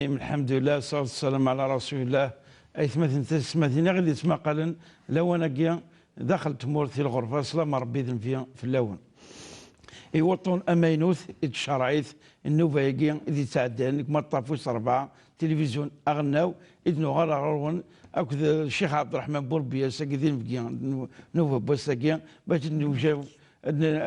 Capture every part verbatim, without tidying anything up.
الرحيم. الحمد لله، الصلاة والسلام على رسول الله. Aytmaten d teysetmatin i ɣ-d-yettmaqalen lawan-agi daxel n tmurt di lɣerba, slam n Ṛebbi d nnbi fell-awen. I wuṭṭun amaynut i d-tcerɛit nnuba-agi i d-yettɛeddan deg Maṭṭaf wis ṛebɛa, tilivizyu aɣelnaw, i d-nuɣal ɣer ɣur-wen akked Ccix Ɛebderreḥman Burbias-agi d inebgi n nnuba n wass-agi, bac ad newjab, ad n-,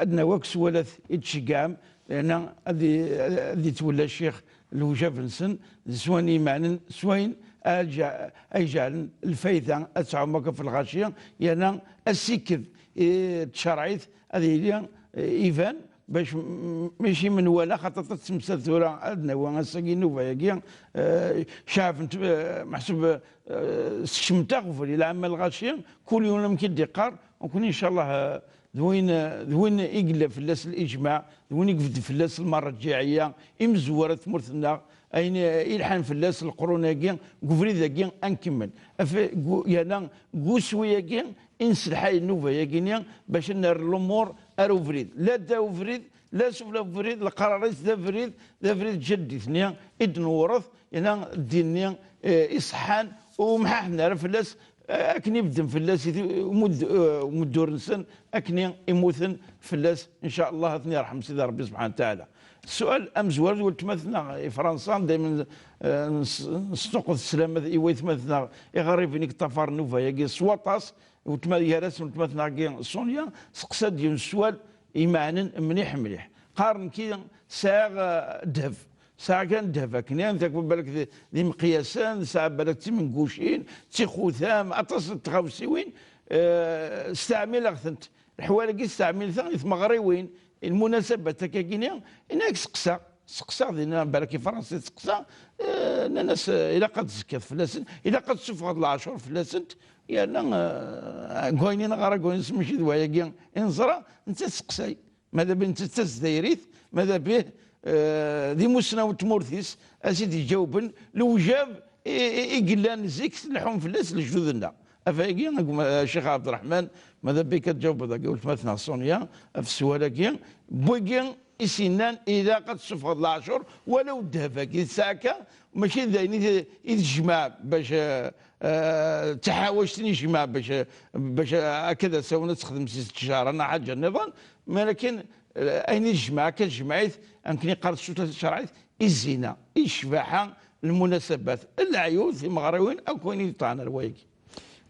ad nawi akk sswalat i d-tceggɛem, yerna ad i-, ad yettwella ccix lewjab-nsen, d swan imeɛnen, s wayen ay ja-, ay jɛlen lfayda ad tɛum akka f lɣaci, yerna assikked i tcerɛit ad yili, eh, iban, bac m-, mačči menwala, xaṭer tettemsal tura ad nawi ass-agi nnuba-agi, eh, ceɛbent, eh, meḥsub, eh, sekcment aɣbel i lɛamma lɣaci, kul yiwen amek i d-iqqar, nekkni, ncallah, eh, d win, d win i yella fell-as liǧmaɛ, d win i yebded fell-as lmarǧiɛiyya, imezwura n tmurt-nneɣ, ayen ilḥan fell-as leqrun-agi, deg ubrid-agi ad nkemmel. Af-, gu-, yerna deg uswi-agi i nesselḥay nnuba-agi-nni bac ad nerr lumuṛ ar ubrid. La ddaw ubrid, la sufla ubrid, leqrar-is d abrid, d abrid n tjaddit-nni i d-newṛet, yerna ddin-nni, eh, iṣeḥḥan, ur mḥaḥen ara fell-as, akken i bedden fell-as i t-, umud-, eh, umuddur-nsen, akken i mmuten fell-as, ncallah ad ten-yerḥem Sidi Ṛebbi subḥanahu wa taɛala. Ssual amezwaru d weltma-tneɣ i Fransa, daymen, eh, nes-, nesṭuqet sslam i waytmaten-nneɣ iɣerriben i yeṭṭafaren nnuba-agi s waṭas, weltma, gar-asen weltma-tneɣ-agi Sonia, seqsa-d yiwen n sswal imeɛnen mliḥ mliḥ. Qqaren-k-i sɛiɣ, eh, ddheb. Sɛiɣ kan ddheb akken, anta balak d, d imeqyasen, sɛiɣ balak d timengucin, d tixutam, aṭas n tɣawsiwin, eh, steɛmileɣ-tent. Leḥwal-agi steɛmilten i tmeɣriwin, i lmunasabat akkagini, inak seqsa, seqsa dinna balak i Fransa seqsa, eh, nnan-as, eh, ilaq ad tezkiḍ fell-asen, ilaq ad tessufɣeḍ leɛcur fell-asent, yerna, eh, deg wayen i neɣra, deg wayen s-, mačči d wayagi i neẓra, netta seqsay. Mada bih netta d tazdayrit, mada bih, eh, d imussnawen n tmurt-is, a s-id-iǧawben lewjab i, i, i yellan zik leḥḥun fell-as lejdud-nneɣ. Af ayagi, a gma-, a Ccix Ɛebderreḥman, mada bih ad tǧawbeḍ agi weltma-tneɣ Sonia, af sswal-agi, n wigi i s-yennan ilaq ad tessufɣeḍ leɛcur, walaw ddheb-agi tesɛa akka, mačči d ayen i t-, i tejmeɛ bac, eh, eh, d taḥawact i nejmeɛ bac, bac, eh, akka d asawen ad texdem si ttjara neɣ ḥaǧa nniḍen, malakin, eh, ayen i tejmeɛ akka tejmeɛ-it, akken iqqar tsuta tacerɛit, i zzina, i ccbaḥa, lmunasabat, leɛyud, timeɣriwin, akk wayen i yeṭṭɛan ar wayagi.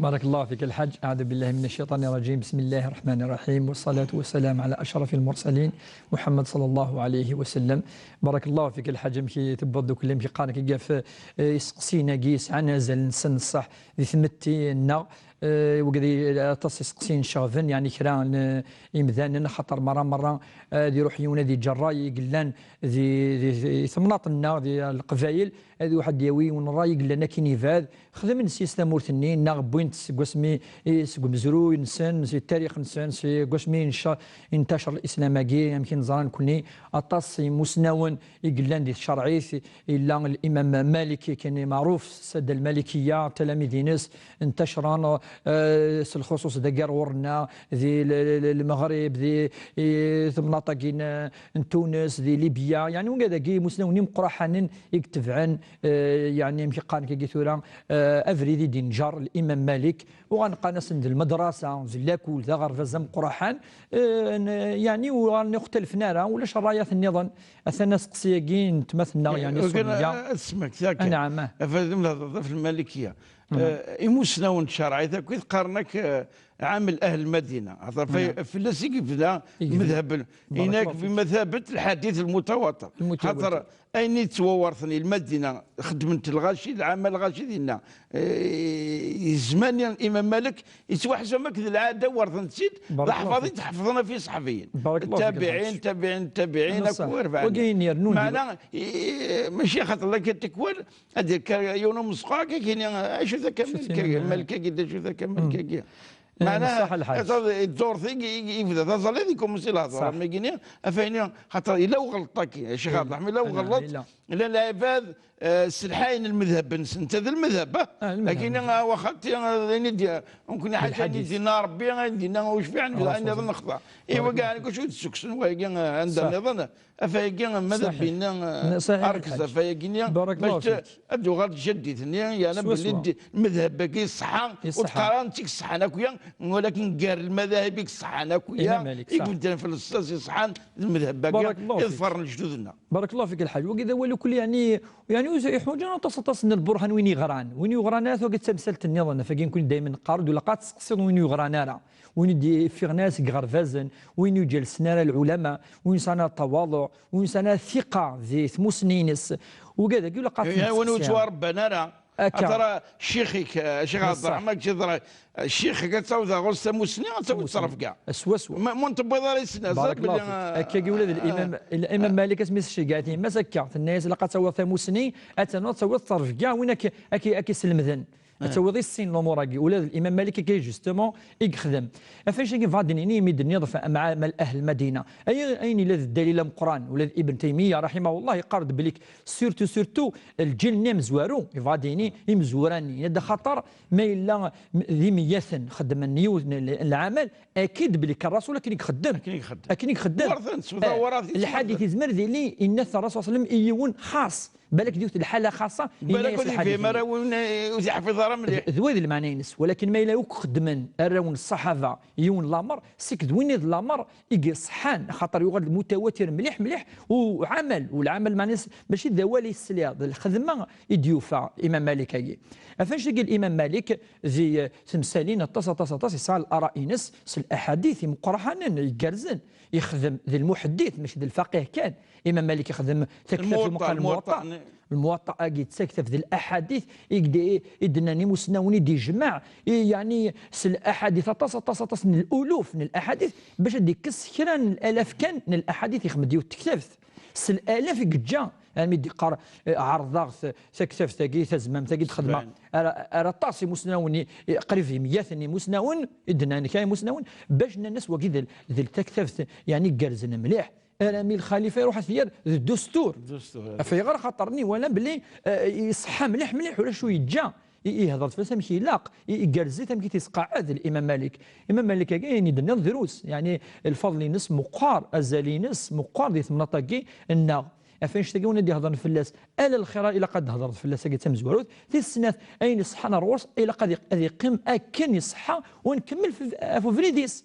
بارك الله فيك الحاج، أعوذ بالله من الشيطان الرجيم، بسم الله الرحمن الرحيم، والصلاة والسلام على أشرف المرسلين محمد صلى الله عليه وسلم. بارك الله فيك الحاج، amek i tewwiḍ ddukkli, amek i qqaren, amek i gaf, eh, iseqsiyen-agi yesɛan azal-nsen ṣṣeḥ di tmetti-nneɣ, eh, wigad i, aṭas iseqsiyen ceɣben, yeɛni kra n, eh, imdanen, axaṭer merra merra, eh, ad iruḥ yiwen ad iǧǧ ṛṛay i yellan di, di, di temnaḍt-nneɣ, di Leqbayel, ad iruḥ ad d-yawi yiwen ṛṛay i yellan akken ibɛed, xedmen s-yes tamurt-nni, neɣ wwin-t seg wasmi, i, seg umezruy-nsen, si tarix-nsen, seg wasmi inca-, intacer lislam-agi, amek i neẓra nekkni, aṭas n imusnawen i yellan di tcerɛit, illa Limam Malik, kan maɛruf, Sadda Lmalikiya, talamid-ines, ntacren, eh, s lxuṣuṣ dagi ar ɣur-nneɣ, di l-, l-, l-, Lmeɣrib, di, i, temnaḍt-agi n, n Tunes, di Libya, yeɛni wigad-agi imusnawen imeqqraḥanen i itebɛen, eh, yeɛni amek i qqaren kagi tura, eh, abrid i d-inǧer Limam Malik, uɣalen qqaren-asen d lmadrasa, d lakul, d aɣerbaz ameqqraḥan, eh, n-, yeɛni uɣalen ixtalfen ara, ulac rrayat nniḍen. Atan aseqsi-agi n tma-tneɣ, yeɛni ur kan Sumayya. Ad smaktiɣ kan. Anɛam, ah. Afadem la tḍif Lmalikiya. Mhm. Eh, imusnawen n tcerɛit akk i qqaren-ak, eh, ɛamel ahl Lmadina. Xaṭer fa-, Anɛam. Fell-as i yebda I yebda. Medhab, Barakallahu inak fik. Bimathabet lḥadit lmutawatir. Lmutawatir. Xaṭer ayen i yettwawerten i Lmadina, xedmen-t lɣaci, lɛama lɣaci dinna. Eh, zzman Imam Malik, yettwaḥsab akk d lɛada werten-tt-id, Barakallahu leḥfaḍ i fik. Tḥefḍen ɣef iṣeḥbiyen. Barakallahu fik, Tabiɛin, lḥaǧ. Tabiɛin, tabiɛin, Ansa, akk u rbeɛin. Wagi yenna yernu-d. Meɛna, i-, mačči xaṭer la tikwal, ad d-yekker yiwen umesqaq, ad k-yini, acu-t akka Acu-t Malik-agi, imam-, Malik-agi, d acu-t akka Mm. Malik-agi. Eh, Meɛna, ṣṣeḥ lḥaǧ. Ata d-, ddurt i, i, i yebda d aẓalli, ad ikumsi lehdur, Ṣaḥ. Am wagini, af ayni, xaṭer yella uɣelṭ-agi, Ccix Abderreḥman, yella Anɛam, uɣelṭ, yella. Llan lɛibad, eh, sselḥayen lmedheb-nsen. Ta d lmedheb, ah. Ah, lmedheb. Akini, ah, waxati, ah, ayen i d-, nekkni ḥaǧa ayen i d-yenna Ṛebbi, ayen d-yenna ucbiɛ, ayen nniḍen nexḍa. I wagi, ɛni kuc ur d-ssukksen wagi, ah, anda nniḍen? Afayagi, ma d Ṛebbi-nni, ah, saḥiḥ. Arkez afayagi-nni, bac ad d-tuɣal tjaddit-nni, yerna belli lmedheb-agi iṣeḥḥa, ur teqqar ara netta i iṣeḥḥan akk ya, walakin gar lmadahib i iṣeḥḥan akk ya, i ibeddlen f lsas iṣeḥḥan d lmedheb-agi iḍefren lejdud-nneɣ. Barakallahu fik, Lḥaǧ. Wagi d awal ukel, yeɛni, yeɛni ur yeḥwaǧ ara aṭas, aṭas n lburhan win yeɣran. Win yeɣran ara, tugi d tamsalt nniḍen, ɣef wagi nekkni daymen neqqar-d, ur ilaq ad testeqsiḍ win ur yeɣran ara. Win i d-yeffiɣen ara seg yiɣerbazen, win ur yeǧǧalsen ara lɛulama, win yesɛan ara tawaḍuɛ, win yesɛan ara thiqa di tmussni-ines. Wagi d agi ur ilaq ad ten-testeqsiḍ. Win ur yettwaṛebban ara. Akka. Tara ccix-ik, eh, Ccix Ɛebderreḥman, kečč teẓra, eh, ccix-ik ad tawiḍ ɣur-s tamussni, ad tawiḍ ttrebga. Swaswa. Ma, ma ur tewwiḍ ara yesna, barakallahu fik. Akkagi ula d Limam, Limam Malik asmi s-tceggeɛ yemma-s akka, tenna-yas ilaq ad tawiḍ tamussni, ad tanuḍ ad tawiḍ ttrebga, win ak-, ak-, ak-iselmden. Ad tawiḍ i sin lumuṛ-agi. Ula d Limam Malik akka justement i yexdem. Ɣef annect-agi bɣiɣ ad d-nini, mi d-tenniḍ f-, mɛa, ma l-, ahl Madina. Ay-, ayen yella d ddalil ameqqran, ula d Ibn Taymiya, raḥimahullah, yeqqar-d belli surtout, surtout, lǧil-nni amezwaru, yebɣa ad d-yini imezwura-nni. Yenna-d axaṭer ma yella m-, d imeyyaten xeddmen yiwet n l-, n lɛamal, akid belli kan Rasul akken i ixeddem. Akken i ixeddem. Akken i ixeddem. Lḥadit yezmer ad yili, yenna-t Rasul sallam i yiwen xaṣ. Balak d yiwet lḥala xaṣa, balak ur yefhim ara win, eh, ur t-yeḥfiḍ ara mliḥ. D, d wa d lmeɛna-ines. Walakin ma yella akk xeddmen arraw n ṣṣaḥaba yiwen lamer, seg d win i d lamer i iṣeḥḥan, axaṭer yuɣal d mutawatir mliḥ, mliḥ, u ɛamal, u lɛamal meɛna-s mačči d awal i tesliḍ, d lxedma i d-yufa Imam Malik-agi. Ɣef annect-agi Imam Malik di, eh, temsalin aṭas, aṭas, aṭas, yesɛa lara'i-ines s laḥadit imeqqranen, igerrzen, ixdem d lmuḥeddit, mačči d lfaqih kan. Imam Malik ixdem taktabt imeqqran, Lmuwaṭṭa, Lmuwaṭṭa. Lmuwaṭṭa-agi d taktabt d laḥadit i d-, i d-nnan imusnawen i d-ijmeɛ, i, yeɛni, s laḥadit aṭas, aṭas, aṭas n luluf n laḥadit, bac ad d-ikkes kra n lalaf kan n laḥadit, ixdem-d yiwet tektabt. S lalaf i yeǧǧa, armi d-iqqar, eh, ɛerḍeɣ t-, taktabt-agi, tazmamt-agi d-xedmeɣ. Ara, ara aṭas imusnawen, i, i, qrib imeyyaten imusnawen, i d-nnan kra imusnawen, bac nnan-as wagi d, d taktabt, yeɛni, igerrzen mliḥ. Arami lxalifa iruḥ ad t-yerr d dustur. Dustur, eh. Ɣef ayɣer? Axaṭer nni wala belli, eh, iṣeḥḥa mliḥ, mliḥ, ulac ur yeǧǧa. I, ihder-d fell-as amek ilaq, i, igerrez-it amek i t-isqeɛɛed Imam Malik. Imam Malik-agi, ayen i d-tenniḍ drus, yeɛni, lfeḍl-ines meqqar, azal-ines meqqar di temnaḍt-agi nneɣ. Ɣef annect-agi win ad d-iheḍren fell-as, ala lxir ilaq ad d-hedreḍ fell-as, agi d tamezwarut. Tis snat, ayen iṣeḥḥan ar ɣur-s, ilaq ad iq-, ad iqqim akken iṣeḥḥa, u nkemmel f-, ɣef ubrid-is.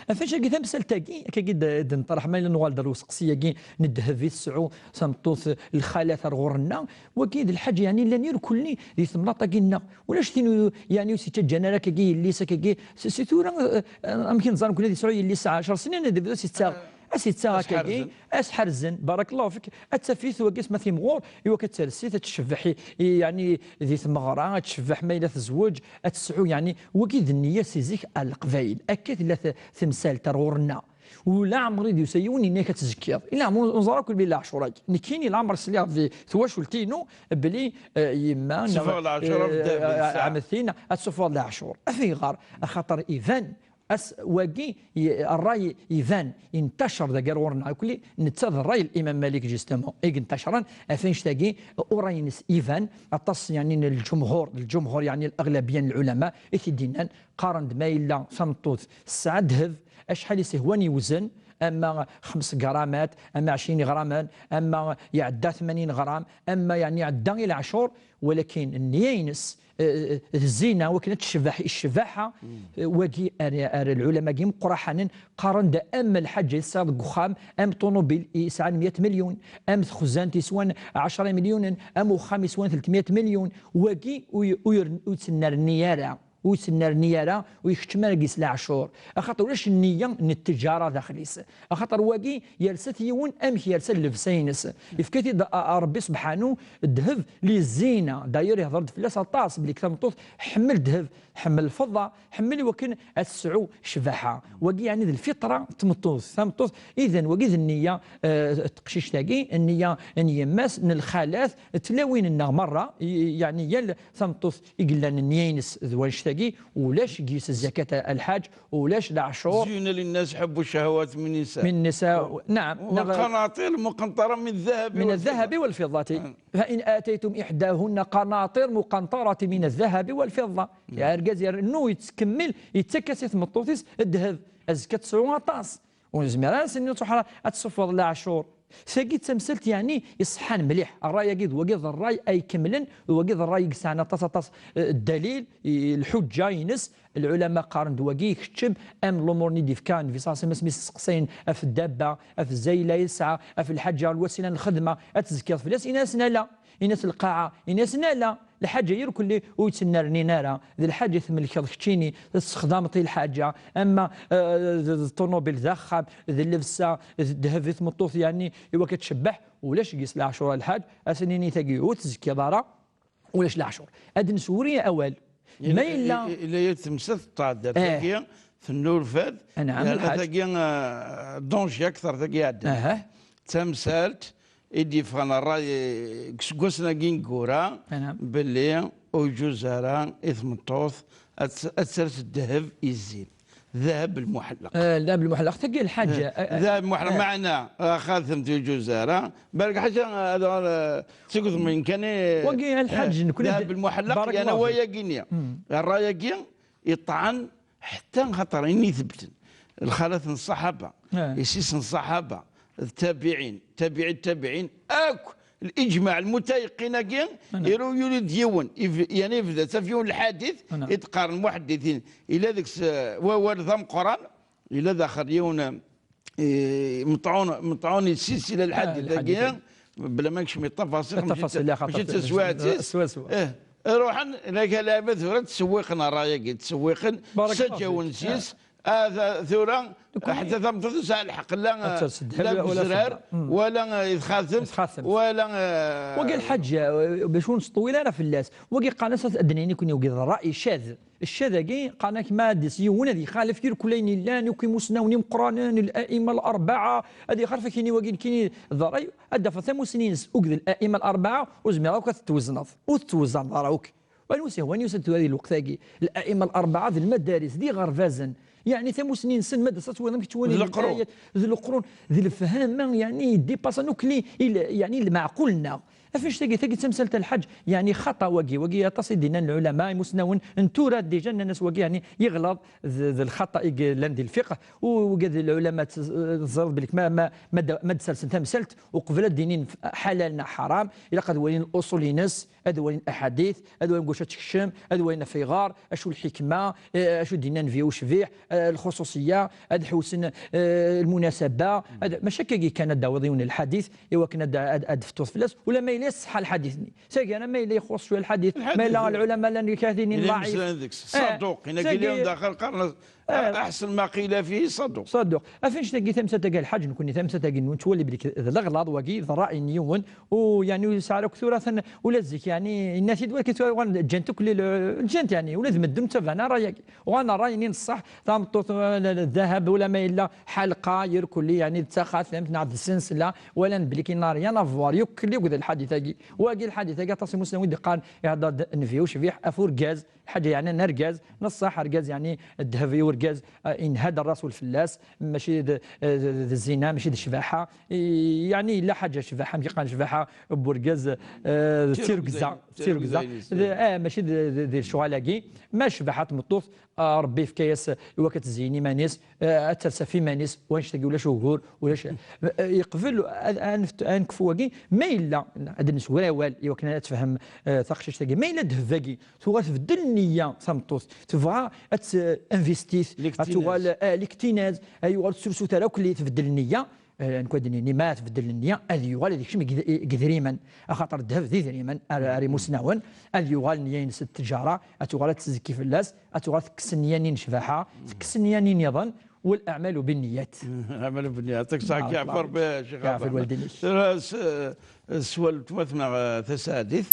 Ɣef annect-agi tamsalt-agi, akkagi d-, d-neṭreḥ, ma yella nuɣal-d ar useqsi-agi n ddheb i tesɛu tmeṭṭut, lxalat ar ɣur-nneɣ, wagi d lḥaǧa, yeɛni, llan irkelli di temnaḍt-agi-nneɣ. Ulac tin u-, yeɛni, ur s-ittaǧǧan ara akkagi yelli-s, akkagi, s-, si tura, eh, eh, amek i neẓra nekkni ad yesɛu yelli-s ɛecṛ snin, ad yebdu s-ittaɣ, ad s-ittaɣ akkagi, ad s-ḥerzen, barakallahu fik, ad taf-it wagi s ma timɣur, i wakka ad ters-it, ad tcebbeḥ i, i, yeɛni, di tmeɣra, ad tcebbeḥ ma yella tezweǧ, ad tesɛu, yeɛni, wagi d nniya si zik ar Leqbayel. Akka tella t-, temsalt ar ɣur-nneɣ. U leɛmer i d-yusa yiwen yenna-ak ad tzekkiḍ. I leɛmer ur neẓra akk belli leɛcur-agi. Nekkini leɛmer sliɣ di twacult-inu belli, eh, yemma neɣ, eh, ɛemmti-nneɣ ad tessufɣeḍ leɛcur. Af ayɣer? Axaṭer iban, as-, wagi, i-, ṛṛay iban, intacer dagi ar ɣur-neɣ akk, netta d ṛṛay n Imam Malik, justement, i yentacren, ɣef annect-agi, ṛṛay-ines iban, aṭas, yeɛni, n lǧumhur, lǧumhur, yeɛni, l-aɣlabiya n lɛulama, i t-id-yennan, qqaren-d ma yella tameṭṭut tesɛa ddheb, acḥal i s-ihwan yewzen, ama xems gramat, ama ɛecrin ɣraman, ama iɛedda tmanyin ɣram, ama, yeɛni, iɛedda i leɛcur, walakin nniya-ines, eh, eh, d zzina, wakken ad tecbeḥ i ccbaḥa, eh, wagi ar, ar lɛulama-agi imeqqraḥanen qqaren-d am lḥaǧa i tesɛiḍ deg uxxam, am ṭunubil yesɛan meyya milyun, am texzant yeswan ɛecra milyunen, am uxxam yeswan tletmeyya milyun, wagi ur, ur, ur tennerni ara. Ur tennerni ara, ur ikeččem ara deg-s leɛcur. Axaṭer ulac nniya n ttejara daxel-is. Axaṭer wagi yersa-t yiwen amek yersa llebsa-ines. Yefka-t-id a, a, Ṛebbi sebḥanu, ddheb li zzina. D'ailleurs, ihder-d fell-as aṭas, belli tameṭṭut ḥemmel ddheb, ḥemmel lfeḍḍa, ḥemmel i wakken ad tesɛu ccbaḥa. Wagi yeɛni d lfitra n tmeṭṭut. Tameṭṭut, idan, wagi d nniya, eh, n teqcict-agi, nniya n yemma-s, n lxalat, tlawin-nneɣ merra, i, yeɛni yal tameṭṭut i yellan nniya-ines d wanect ulac gis zakat al-hajj, ulac leɛcur. زين للناس حب الشهوات من النساء. من النساء، نعم. والقناطير المقنطرة من الذهب من والفضة. الذهب والفضة. فإن آتيتم إحداهن قناطير مقنطرة من الذهب والفضة. Argaz yernu yettkemmil, yettak-as i tmeṭṭut-is ddheb. Azekka tesɛu aṭas. Ur nezmir ara ad s-nini ad tṣeffuḍ leɛcur. Tagi d tamsalt, yeɛni, iṣeḥḥan mliḥ. Ṛṛay-agi d wagi d ṛṛay ay ikemlen, d wagi d ṛṛay i yesɛan aṭas, aṭas, eh, ddalil, i, lḥuǧǧa-ines. Lɛulama qqaren-d wagi ikeččem am lumuṛ-nni d-ifka Nnbi ṣalla Llahu ɛalayhi wa sallam asmi s-, sseqsayen ɣef ddabba, ɣef zzayla i tesɛa, ɣef lḥaǧa, lwasila n lxedma, ad tezkiḍ fell-as, ini-asen ala. Ini-as lqaɛa, ini-asen ala. Lḥaǧa irkelli ur yettnernin ara. D lḥaǧa i tmelkeḍ keččini, tessexdameḍ i lḥaǧa. Ama, eh, d, d ṭunubil, d axxam, d llebsa, d ddheb i tmeṭṭut, yeɛni, i wakka tcebbeḥ, ulac gis leɛcur a lḥaǧ. Ad sen-nini tagi ur tzekkiḍ ara, ulac leɛcur. Ad d-neswuri awal. Ma yella, i-, i-, illa yir temsalt n tɛeddat, eh, tagi tennulfa-d, anɛam, yerna lḥaǧ. Tagi, eh, danger akteṛ tagi iɛeddan. Aha. D tamsalt i d-yeffɣen ṛṛay, eh, deg iseggasen-agi ineggura, anɛam, belli ur yeǧǧuz ara i tmeṭṭut ad t-, ad ters ddheb yezzin. Ddheb lmuḥelleq. Eh, ddheb lmuḥelleq, tagi lḥaǧa, eh, eh, ddheb lmuḥelleq, eh, meɛna, a xatem, ur yeǧǧuz ara. Balak ḥaǧa, eh, ad, eh, tgedmen kan i, wagi a lḥaǧ, eh, nekkni ddheb d-, lmuḥelleq, barakallahu fik. Wayagi-nni. Mm. Ṛṛay-agi iṭɛen ḥetta xaṭer ayen ithebten. Lxalat n ṣṣaḥaba, eh, yessi-s n ṣṣaḥaba, d tabiɛin, tabiɛi tabiɛin, akk liǧmaɛ lmutayeqqin-agi, naam, iru yuli-d yiwen, iv-, yeɛni yebda-tt ɣef yiwen lḥadit, naam, i d-qqaren lmuḥadditin, yella deg-s, eh, wawal d ameqqran, yella daxel yiwen, eh, meṭɛun, meṭɛun i silsila, ah, lḥadit-agi, lḥadit-agi. Bla ma nekcem i ttafaṣil, ttafaṣil, mačči, ya xaṭer, mačči d taswiɛt-is. Swaswa. Eh, ruḥen, laka lɛibad tura ttsewwiqen ṛṛay-agi, ttsewwiqen, barakallahu fik, ssaǧawen s-yes. Ah. Ah, ta-, tura, nekkni ḥetta tameṭṭut tesɛa lḥeqq, la, ad ters ddheb la wala lfedda. Wala, mm, wala, eh, i txatemt, i txatemt, wala, eh, wagi lḥaǧ, eh, bac ur nettṭewwil ara fell-as. Wagi qqaren-as ad d-nini nekkni wagi d ṛṛay icad. Ccad-agi, qqaren-ak ma ad d-yas yiwen ad ixalef irkul ayen yellan, akk imusnawen imeqqranen, al-a'imma al-arba'a, ad ixalef, ad k-yini wagi nekkini d ṛṛay, ad d-tafeḍ tamusni-ines akked al-a'imma al-arba'a, ur zmireɣ akk ad t-twezneḍ. Ur tettwezneḍ ara akk. Anwa s-ihwan yusa-d tura di lweqt-agi? Al-a'imma al-arba'a d lmadaris, d iɣerbazen. Yeɛni tamusni-nsen, ma d-tas ad twaliḍ amek ttwalin d leqrun, ayat, d leqrun, d lefhama, yeɛni, yeddipaṣan akk li, il-, yeɛni, lmeɛqul-nneɣ. Af anect-agi, tagi d tamsalt a lḥaǧ, yeɛni xaṭa wagi, wagi aṭas i d-nnan lɛulama, imusnawen n tura déjà nnan-as wagi, yeɛni yeɣleḍ d, d lxaṭa i yellan di lfiqh, u wagi d lɛulama tt-, teẓriḍ belli ma, ma, ma d, ma d-sersen tamsalt, uqbel ad d-inin ḥalal neɣ ḥaram, ilaq ad walin uṣul-ines, ad walin aḥadit, ad walin deg wacu ad tekcem, ad walin ɣef ayɣar, acu lḥikma, eh, acu d-yenna Nnbi ucbiḥ, eh, lxuṣuṣiyya, ad ḥewsen, eh, lmunasaba, ad, mačči akkagi kan ad d-tawiḍ yiwen lḥadit, i wakken ad, ad, ad d-teftuḍ fell-as, ulamma yella iṣeḥḥa lḥadit-nni. Tagi, ma yella ixuṣ cwiya lḥadit, lḥadit, ma yella lɛulama llan katin, illa ḍɛif. Imeslayen deg-s. Eh, ṣaduq, ina tagi, yella daxel qqaren-as, eh, aḥsen ma qila fihi ṣaduq. Ṣaduq. Af anect-agi tamsalt-agi a lḥaǧ, nekkni tamsalt-agi nettwali belli d leɣlaḍ wagi, d ṛṛay n yiwen, u yeɛni ur yesɛi ara akk tura atan, ula d zik yeɛni yenna-t-id, walakin tura uɣalen ǧǧan-t akk lil-, ǧǧan-t yeɛni, ula d medden ur ttabaɛen ara ṛṛay-agi. Uɣalen ṛṛay-nni n ṣṣeḥ, tameṭṭut, eh, ddheb, ulamma yella ḥalqa, irkelli, yeɛni d taxatemt neɣ d ssensla, walan belli n'a rien à voir, yuklli akked lḥadit-agi. Wagi lḥadit-agi aṭas imusnawen i d-iqqaren, ihedder-d Nnbi ucbiḥ ɣef urgaz, lḥaǧa yeɛnan argaz, neṣṣaḥ argaz, yeɛni ddheb i urgaz, eh, inha-d Ṛṛasul fell-as, mačči d, eh, d, d zzina, mačči d ccbaḥa, i, yeɛni yella ḥaǧa ccbaḥa, amek i qqaren ccbaḥa n urgaz, eh, d tirugza, d tirugza, d, eh, mačči d, d, d lecɣal-agi, ma ccbaḥa n tmeṭṭut, ah, Ṛebbi yefka-yas i wakken ad tezyin iman-is, eh, ad ters ɣef iman-is, wanect-agi ulac ugur, ulac, eh, yeqbel ad, ad neft-, ad nekfu wagi, ma yella, ad d-neswir awal i wakken ad tefhem, eh, taqcict-agi, ma yella ddheb-agi, tuɣal tbeddel nniya tameṭṭut, tebɣa ad t-investit, ad tuɣal, eh, liktinaz, ad yuɣal ur tettrusu ara akk, tbeddel nniya, eh, nekk ad d-nini ma tbeddel nniya, ad yuɣal ad yekcem deg id-, deg idrimen, axaṭer ddheb d idrimen, ar, ar imusnawen, ad yuɣal nniya-ines d ttjara, ad tuɣal ad tezzekki fell-as, ad tuɣal tekkes nniya-nni n ccbaḥa, tekkes nniya-nni nniḍen, والأعمال بالنيات. الأعمال بالنيات. Yak ṣṣeḥ, barakallahu fik. Yeɛfu Ṛebbi, Ccix Ahmed. Yeɛfu lwaldin-ik. Tura s-, eh, sswal n tmurt neɣ, eh, tasaɛdit.